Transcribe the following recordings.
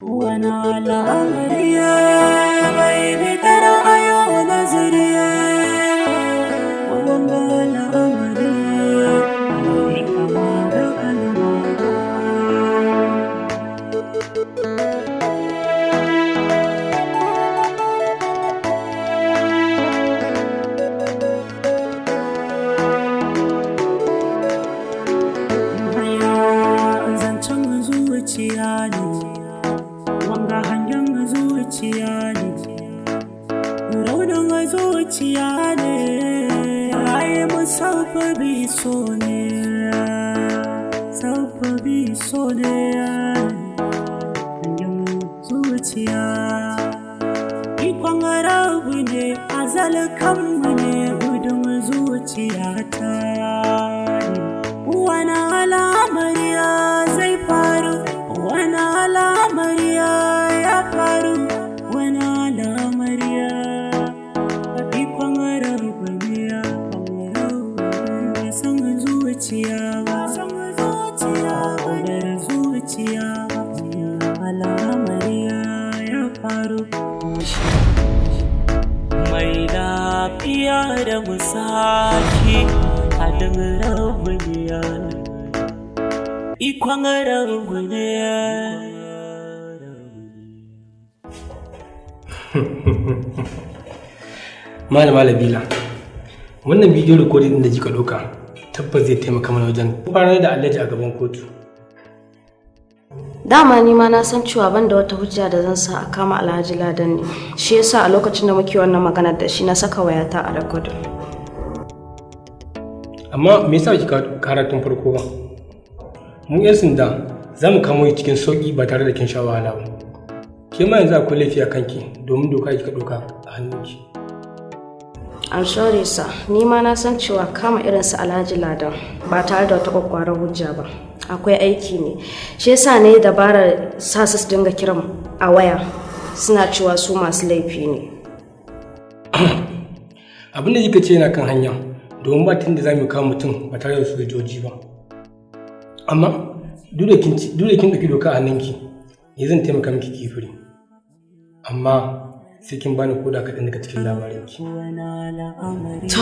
Wani al'amari mai fitar ayo nazari, wani al'amari mai kama da almara. Zancen zuciya ne, wanga hangen zuciya ne, raunin zuciya ne, ai musabbabi so ne, sabbabi so ne, hangen zuciya. Ikon rabu ne, azal kanmu ne, gudun zuciya ta ne. Wani al'amari zai faru, wani al'amari ya faru, wani al'amari ikon rabu ne, ba san zuciya ba, ƙaunar zuciya ba, al'amari ya faru. Mai lafiya da musaki halin rabu ne, ikon rabu ne. Malama Labila, wannan bidiyo rikodin din da kika ɗauka tabbas zai taimaka mana wajen farar da Alhaji a gaban kotu. Dama ni ma na san cewa ban da wata hujja da zan sa a kama Alhaji Ladan ne. Shi yasa a lokacin da muke wannan maganar da shi na saka wayata a rekodin. Amma me yasa kika kara tun farko ba? Mu 'yan sanda za mu kamo ki cikin sauƙi ba tare da kin sha wahala ba. Ke ma yanzu akwai laifi a kanki domin doka kika ɗauka a hannunki. I'm sorry sir, ni ma na san cewa kama irin su Alhaji Ladan ba tare da wata kwakwarar hujja ba. Akwai aiki ne. Shi yasa ne dabarar sa su dinga kiran a waya suna cewa su masu laifi ne. Abin da kika ce yana kan hanya domin ba tun da za mu kama mutum ba tare da sojoji ba. Amma duk da kin ɗauki doka a hannunki, ni zan taimaka miki kifiri. Amma sai kin bani koda kaɗan daga cikin labarinki. To,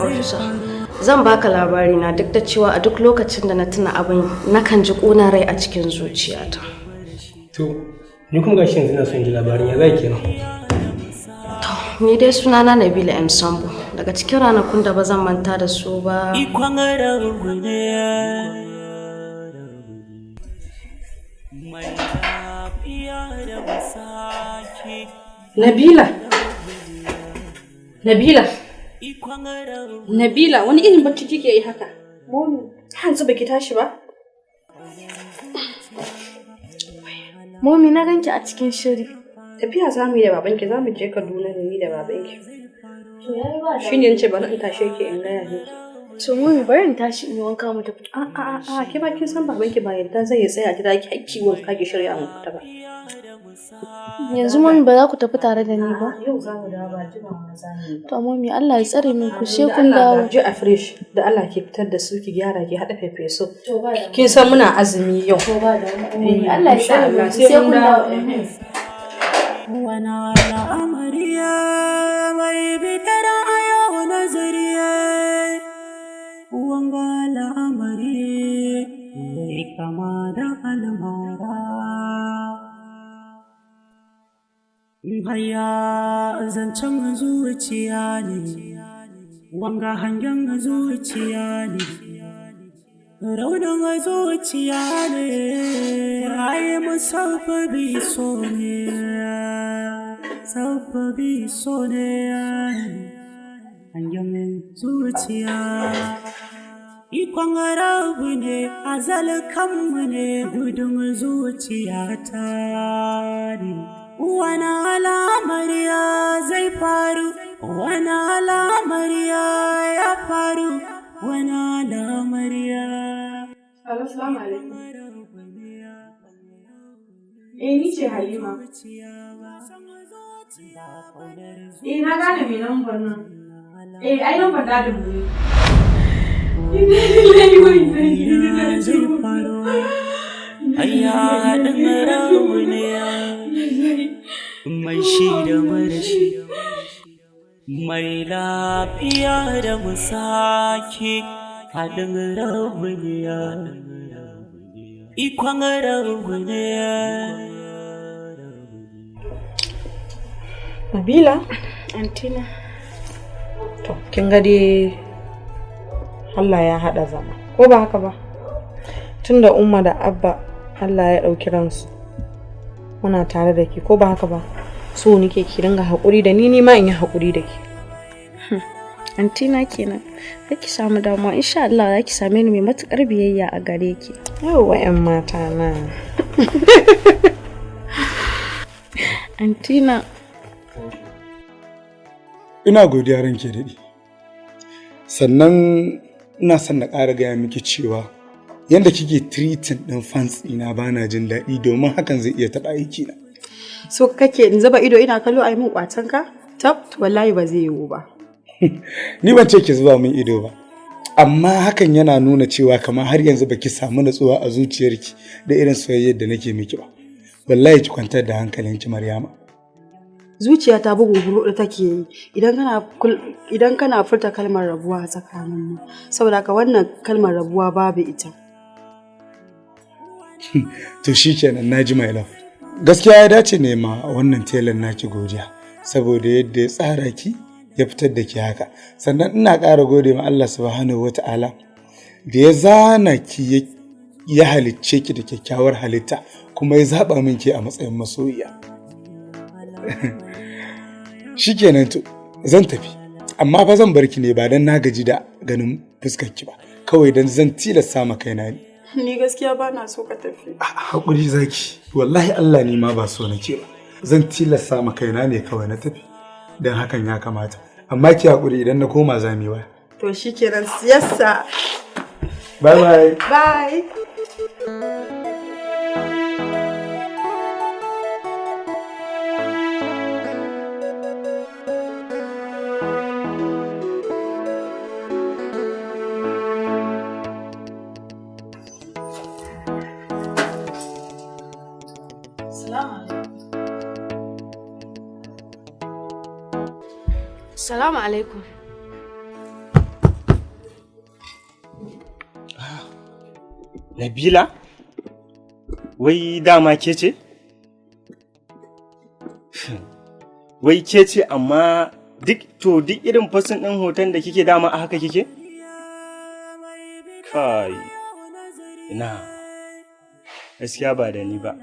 officer, zan baka labari na duk da cewa a duk lokacin da na tuna abin nakan ji ƙunar rai a cikin zuciyata. To, ni kuma gashi yanzu na son ji labarin ya zai kenan. To, ni dai sunana Nabila M. Sambo. Daga cikin ranakun da ba zan manta da su ba. Ikon rabu ne. Mai lafiya da musaki Nabila. Nabila. ikon rabu Nabila, wani irin bacci kike yi haka? Momi, yanzu baki tashi ba? Momi na ganki a cikin shiri. Tafiya za mu yi da babanki, za mu je Kaduna da ni da babanki. Shi ne ce bari in tashe ki in gaya miki. To momi bari in tashi in yi wanka mu tafi. A a a ke ba kin san babanki ba yadda zai tsaya gida ki hakki wanka ki shirya mu fita ba. Yanzu momi ba za ku tafi tare da ni ba. Yau za mu dawo ba jimawa za mu yi. To momi Allah ya tsare min ku sai Da kun Allah dawo. ga ji a fresh da Allah ki fitar da su ki gyara ki haɗa fefe Kin san muna azumi yau. Allah ya tsare min ku sai kun dawo. Wani al'amari mai fitar ayo nazari, wanga al'amari mai kama da almara. Haya zancen zuciya ne, wanga hangen zuciya ne, raunin zuciya ne, ai musabbabi so ne, sabbabi so ne, hangen zuciya. Ikon rabu ne, azal kanmu ne, gudun zuciya ta ne. Wani al'amari zai faru, wani al'amari ya faru, wani al'amari Alo, salamu alaikum. Eh, ni ce Halima. Eh, na gane mai lambar nan. Eh, ai lambar dadin mu ne. Inna lillahi wa inna ilaihi raji'un. Ayya, haɗin rabu ne, mai shi da marashi, mai lafiya da musaki, haɗin rabu ne, ikon rabu ne. Nabila? Antina. To, kin ga dai Allah ya haɗa zama. Ko ba haka ba? Tunda Umma da Abba Allah ya ɗauki ransu. Muna tare da ke, ko ba haka ba? So nike ki dinga haƙuri da ni, ni ma in yi haƙuri da ke. Antina kenan. Kar ki samu damuwa, insha Allah za ki same ni mai matukar biyayya a gare ki. Yawwa 'yan mata na. Antina. Ina godiya, ranke daɗi. Sannan ina son na ƙara gaya miki cewa yadda kike treating ɗin fans ɗina, ba na jin daɗi, domin hakan zai iya taɓa aikina. So kake in zuba ido ina kallo ai min kwacen ka? Tab, wallahi ba zai yiwu ba. Ni ban ce ki zuba min ido ba. Amma hakan yana nuna cewa kamar har yanzu baki samu natsuwa a zuciyarki da irin soyayyar da nake miki ba. Wallahi ki kwantar da hankalinki, Maryama. Zuciya ta bugu huɗu take yi idan kana furta kalmar rabuwa a tsakaninmu. Saboda haka wannan kalmar rabuwa babu ita. To shikenan, naji, my love. Gaskiya ya dace ne ma wannan telan naki godiya saboda yadda ya tsara ki ya fitar da ki haka. Sannan ina ƙara gode ma Allah Subhanahu wata'ala da ya zana ki, ya halicce ki da kyakkyawar halitta, kuma ya zaɓa min ke a matsayin masoyiya. Shikenan, to zan tafi. Amma fa zan bar ki ne ba don na gaji da ganin fuskar ki ba. Kawai don zan tilasta ma kaina ne. Ni gaskiya ba na so ka tafi. Haƙuri zaki, wallahi Allah ni ma ba so nake ba. Zan tilasta ma kaina ne kawai na tafi. Don hakan ya kamata. Amma ki haƙuri, idan na koma za mu yi waya. To shikenan, siyasa. Bye bye. Bye. Salamu alaikum. Nabila? Wai dama ke ce? Wai ke ce, amma duk to duk irin posting ɗin hoton da kike, dama a haka kike? Kai, ina, gaskiya ba da ni ba.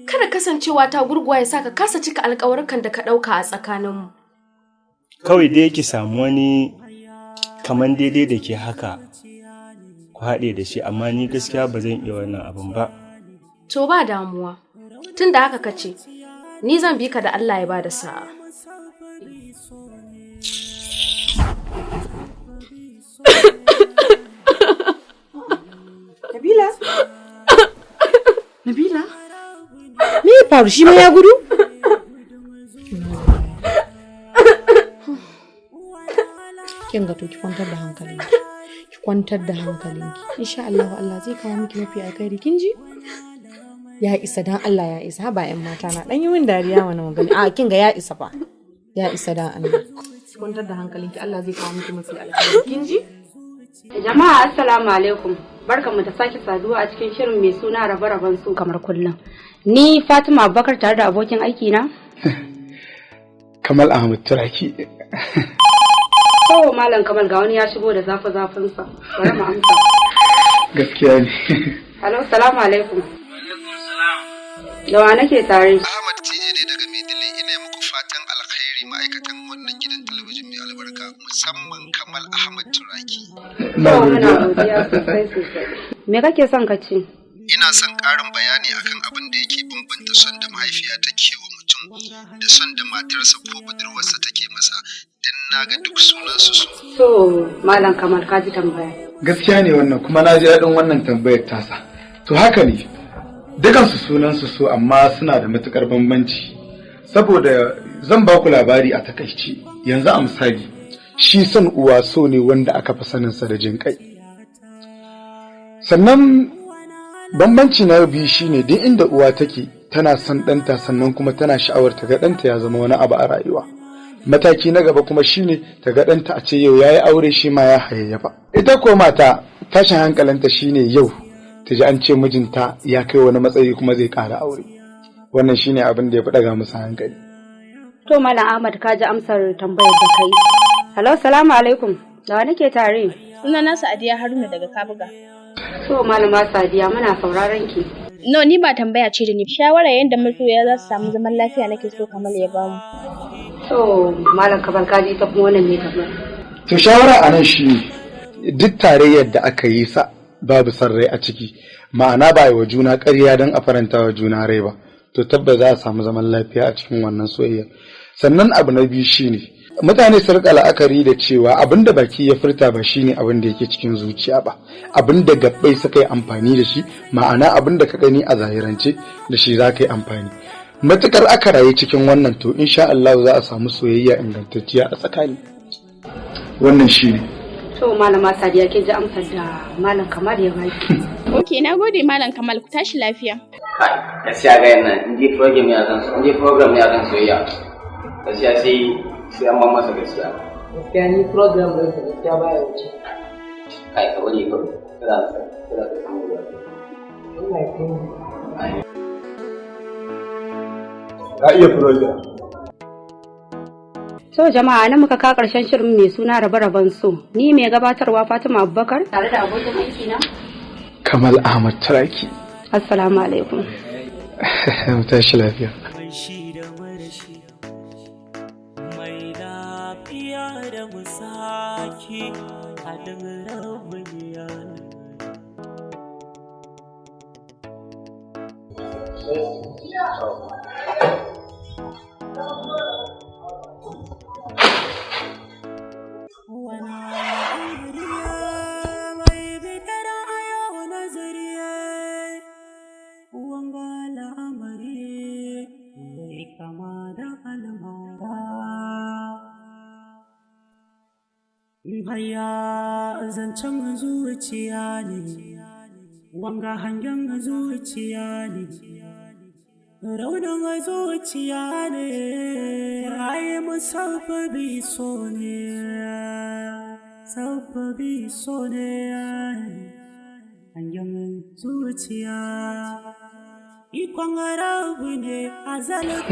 Kada kasancewa ta gurguwa ya sa ka kasa cika alƙawarukan da ka ɗauka a tsakaninmu. Kawai dai ki samu wani kaman daidai da ke haka ku haɗe da shi, amma ni gaskiya ba zan iya wannan abin ba. To, ba damuwa. Tun da haka ka ce, ni zan bi ka da Allah ya bada sa'a. Nabila? Nabila? Me ya faru, shi ma ya gudu? Kin ga, to ki kwantar da hankalinki. Ki kwantar da hankalinki. Insha Allah Allah zai kawo miki mafi alkhairi, kin ji? Ya isa, dan Allah ya isa, ba ƴan mata na dan yi min dariya wani magana. A kin ga, ya isa fa. Ya isa, dan Allah. Ki kwantar da hankalinki, Allah zai kawo miki mafi alkhairi, kin ji? Jama'a, assalamu alaikum. Barkanmu da sake saduwa a cikin shirin mai suna rabe-raben su kamar kullum. Ni Fatima Abubakar tare da abokin aiki na. Kamal Ahmad Turaki. To, Malam Kamal, ga wani ya shigo da zafi zafin sa. Bari mu amsa. Gaskiya ne. Hello, salamu alaikum. Da wa nake tare? Ahmad TJ ne daga Maidile. Ina muku fatan alkhairi, ma'aikatan wannan gidan talabijin mai albarka, musamman Kamal Ahmad Turaki. To, muna godiya sosai sosai. Me kake son ka ci? Ina son ƙarin bayani akan abin da yake bambanta son da mahaifiya take wa mutum da son da matarsa ko budurwarsa take masa, don na ga duk sunansu su. To, Malam Kamal, ka ji tambaya. Gaskiya ne wannan, kuma na ji daɗin wannan tambayar tasa. To, haka ne, dukansu sunansu so, amma suna da matukar bambanci. Saboda zan ba ku labari a takaici, yanzu a misali, shi son uwa so ne wanda aka fi saninsa da jin kai. Sannan Bambanci na biyu shine duk inda uwa take, tana son ɗanta, sannan kuma tana sha'awar ta ga ɗanta ya zama wani abu a rayuwa. Mataki na gaba kuma shine ta ga ɗanta a ce yau ya yi aure, shi ma ya hayayyafa. Ita ko mata, tashin hankalinta shine yau ta ji an ce mijinta ya kai wani matsayi kuma zai ƙara aure. Wannan shine abin da ya fi ɗaga musu hankali. To, Malam Ahmad, ka ji amsar tambayar da kai. Hello, salamu alaikum. Da wa nake tare? Sunana Sa'adiya Haruna daga Kabuga. To, Malama Sadiya, muna sauraron ki. No, ni ba tambaya ce da ni. Shawara yadda masoya za su samu zaman lafiya nake so Kamal ya bamu. To, Malam Kamal, ka ji ta kuma wannan ne tambayar. To, shawara a nan shi duk tarayyar da aka yi sa babu son rai a ciki, ma'ana ba yi wa juna ƙarya don a faranta wa juna rai ba, to tabbas za a samu zaman lafiya a cikin wannan soyayya. Sannan abu na biyu shine mutane su rika la'akari da cewa abin da baki ya furta ba shine abin da yake cikin zuciya ba. Abin da gabbai suka yi amfani da shi, ma'ana abin da ka gani a zahirance, da shi za ka yi amfani. Matukar aka rayu cikin wannan, to insha Allah za a samu soyayya ingantacciya a tsakani. Wannan shine. To, Malama Sadiya, kin ji amsar da Malam Kamal ya baki. Ok, na gode, Malam Kamal, ku tashi lafiya. Gaskiya ga yana in ji program ne akan in ji program ne akan soyayya, gaskiya sai an ban masa gaskiya. Gaskiya ni program ɗin sa gaskiya baya wuce. Kai, ka bari kawai, kada kada ka samu ruwa. Allah ya kai mu. Ka iya program. To jama'a, nan muka kawo ƙarshen shirin mai suna rabe-raben so. Ni mai gabatarwa Fatima Abubakar tare da abokin aiki na Kamal Ahmad Turaki. Assalamu alaikum. Mu tashi lafiya. Shi da marashi, mai lafiya da musaki, haɗin rabu ne. Mai bitar ayo nazari, wanga al'amari mai kama da almara. Haya, zancen zuciya ne wanga, hangen zuciya ne, raunin zuciya ne, ai musabbabi so ne, sabbabi so ne, hangen zuciya ikon rabu ne azalin.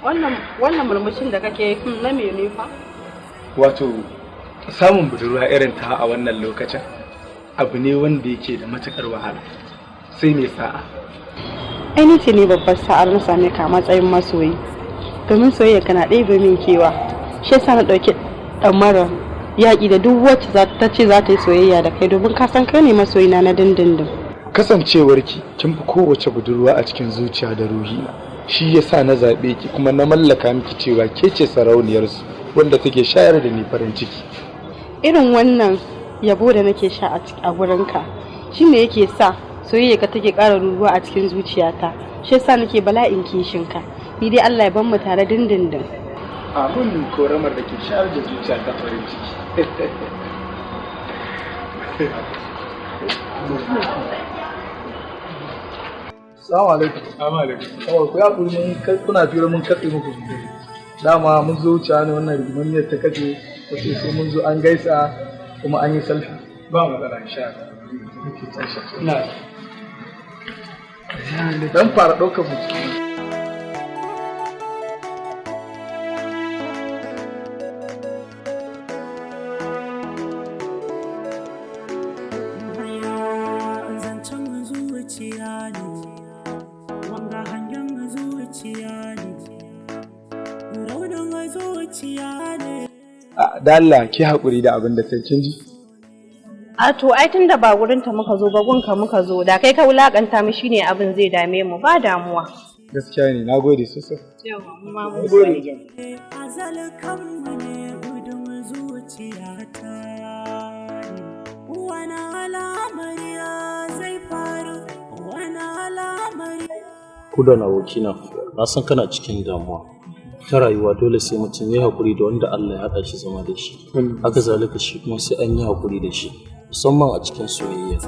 Wannan murmushin da kake yi na mene fa? Wato samun budurwa irin ta a wannan lokacin abu ne wanda yake da matukar wahala, sai mai sa'a. Ai ni ce ne babbar sa'ar na same ka a matsayin masoyi, domin soyayya kana ɗebe min kewa. Shi yasa na ɗauki ɗamarar yaƙi da duk wacce za ta ce za ta yi soyayya da kai, domin ka san kai ne masoyina na dindindin. Kasancewarki kin fi kowace budurwa a cikin zuciya da ruhina, shi yasa na zaɓe ki kuma na mallaka miki cewa ke ce sarauniyarsu wanda take shayar da ni farin ciki. Irin wannan yabo da nake sha a gurinka shi ne yake sa soyayya ka take ƙara ruruwa a cikin zuciyata. Shi yasa nake bala'in kishinka. Ni dai Allah ya bar mu tare dindindin. Amin, koramar da ke shayar da zuciya ta farin ciki. Assalamu alaikum. Assalamu alaikum. Kawai ku ya kuri mun kuna fira mun katse muku. Dama mun zo wucewa ne, wannan rigimanniyar ta kace wace, sai mun zo an gaisa kuma an yi selfie. Ba matsala, insha Allah. Muke tashi. Ina Dan fara ɗaukar mu ciki. Zancen zuciya ne wanga, hangen zuciya ne, raunin zuciya ne. A da Allah ki haƙuri da abin da ta kin ji. A to, ai tunda ba gurinta muka zo ba, gunka muka zo, da kai ka wulakanta mu shine abin zai dame mu. Ba damuwa. Gaskiya ne, nagode sosai. Yawa, mu ma mun Nagode. gode. Azal kanmu ne, gudun zuciya ta wani al'amari zai faru, wani al'amari. Kudan abokina, na san kana cikin damuwa. Ta rayuwa dole sai mutum ya haƙuri da wanda Allah ya haɗa shi zama da shi. Haka zalika shi kuma sai an yi haƙuri da shi. Musamman a cikin soyayya.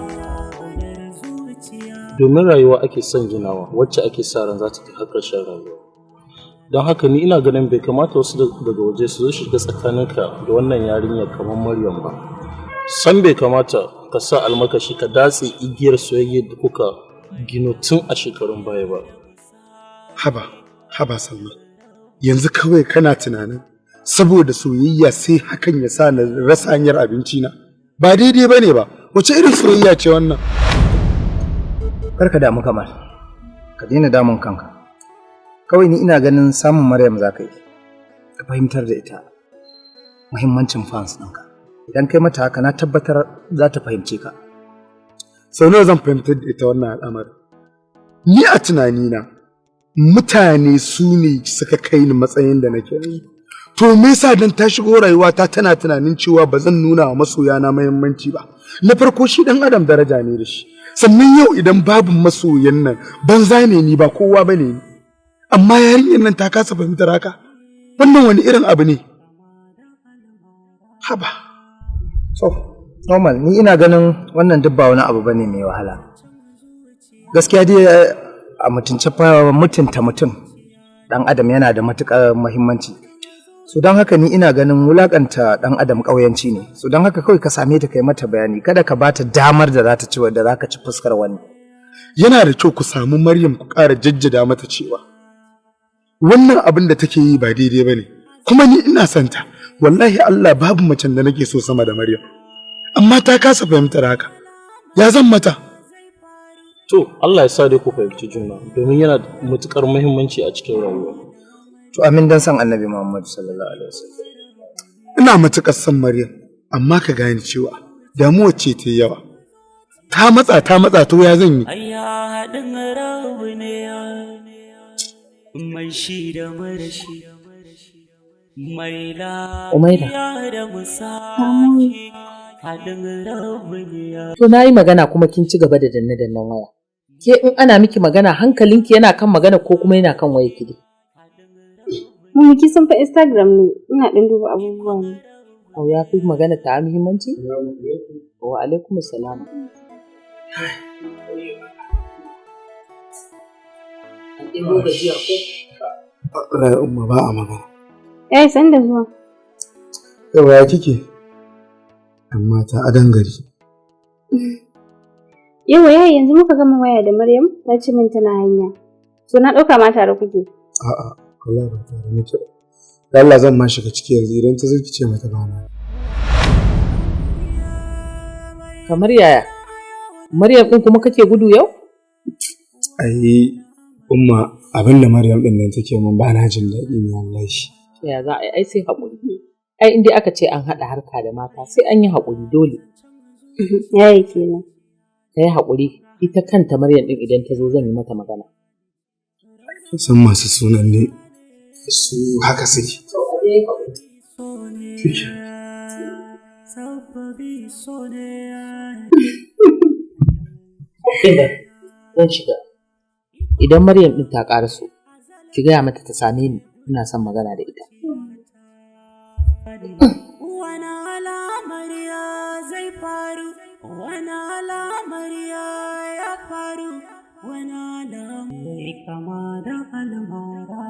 Domin rayuwa ake son ginawa wacce ake sa ran za ta kai har ƙarshen rayuwa. Don haka ni ina ganin bai kamata wasu daga waje su zo shiga tsakaninka da wannan yarinyar kamar Maryam ba. San bai kamata ka sa almakashi ka datse igiyar soyayyar da kuka gino tun a shekarun baya ba. Haba, haba Salma. Yanzu kawai kana tunanin saboda soyayya sai hakan ya sa na rasa hanyar abinci na. Ba daidai bane ba. Wace irin soyayya ce wannan? Kar ka damu, Kamal. Ka daina damun kanka. Kawai ni ina ganin samun Maryam za ka yi. Ka fahimtar da ita muhimmancin fans ɗinka. Idan kai mata haka, na tabbatar za ta fahimce ka. Sau nawa zan fahimtar da ita wannan al'amarin? Ni a tunanina mutane su ne suka kai ni matsayin da nake yanzu. To me yasa dan ta shigo rayuwata tana tunanin cewa ba zan nuna wa masoyana muhimmanci ba? Na farko, shi dan adam daraja ne da shi. Sannan yau idan babu masoyan nan, banza ne ni, ba kowa bane ni. Amma yarinyar nan ta kasa fahimtar haka. Wannan wani irin abu ne? Haba. So, normal, ni ina ganin wannan duk ba wani abu bane mai wahala. Gaskiya dai a mutunce fa, mutunta mutum dan adam yana da matukar muhimmanci. So don haka ni ina ganin wulakanta dan adam ƙauyanci ne. So don haka kawai ka same ta, kai mata bayani, kada ka bata damar da za ta ci da za ka ci fuskar wani. Yana da kyau ku samu Maryam, ku ƙara jajjada mata cewa wannan abin da take yi ba daidai ba ne. Kuma ni ina son ta. Wallahi Allah, babu macen da nake so sama da Maryam. Amma ta kasa fahimtar haka. Ya zan mata? To, Allah ya sa dai ku fahimci juna domin yana da matuƙar muhimmanci a cikin rayuwa. To amin, dan san Annabi Muhammad sallallahu alaihi wasallam. Ina matuƙar son Maryam, amma ka gane cewa damuwar ce ta yi yawa. Ta matsa, ta matsa, to ya zan yi? Ayya, haɗin rabu ne mai shi da marashi mai Umaira. lafiya da musaki, haɗin rabu ne. To na yi magana kuma kin ci gaba da danne dannen waya. Ke in ana miki magana, hankalinki yana kan magana ko kuma yana kan waya ki dai? Mummy, kin san fa Instagram ne, ina ɗan duba abubuwa ne. Au, ya fi magana ta muhimmanci? Wa alaikum salam. An ɗebo gajiya ko? Rai umma, ba a magana. Eh, san da zuwa. Yawa, ya kike? Amma ta adan gari. Yawa yaya, yanzu muka gama waya da Maryam, ta ce min tana hanya. So na ɗauka ma tare kuke. A'a, wallahi ba tare muke ba. Da Allah zan ma shiga ciki yanzu, idan ta zo ki ce mata ba na. Kamar yaya? Maryam ɗin kuma kake gudu yau? Ai umma, abin da Maryam din nan take min, ba na jin daɗi ne wallahi. To ya za a yi, ai sai haƙuri. Ai in dai aka ce an haɗa harka da mata, sai an yi haƙuri dole. Yaya kenan. Ka yi haƙuri, ita kanta Maryam ɗin idan ta zo zan yi mata magana. Kin san masu sunan ne su haka suke. Shike. Sababi so ne. Kinga, zan shiga. Idan Maryam ɗin ta ƙaraso, ki gaya mata ta same ni, ina son magana da ita. Wani al'amari zai faru, wani al'amari ya faru, wani al'amari kama da almara.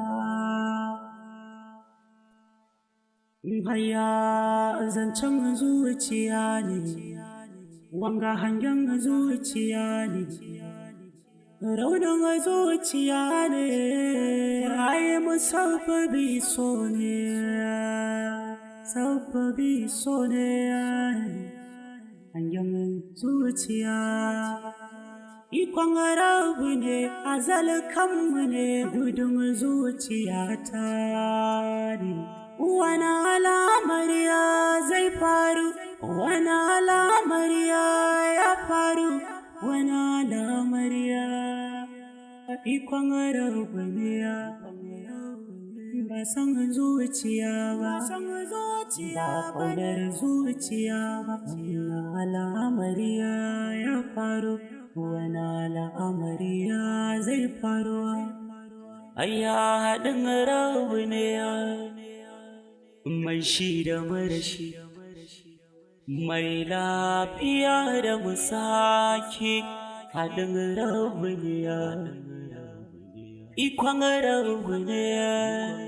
Haya, zancen zuciya ne, wanga hangen zuciya ne, raunin zuciya ne, ai musabbabi so ne, sabbabi so ne, hangen zuciya. Ikon rabu ne, azal kanmu ne, gudun zuciya ta ne. Wani al'amari zai faru, wani al'amari ya faru, wani al'amari ikon rabu ne, ba san zuciya ba, ba ƙaunar zuciya ba. Wani al'amari ya faru, wani al'amari zai faru. Ayya, haɗin rabu ne mai shi da marashi. Mai lafiya da musaki haɗin rabu ne, ikon rabu ne.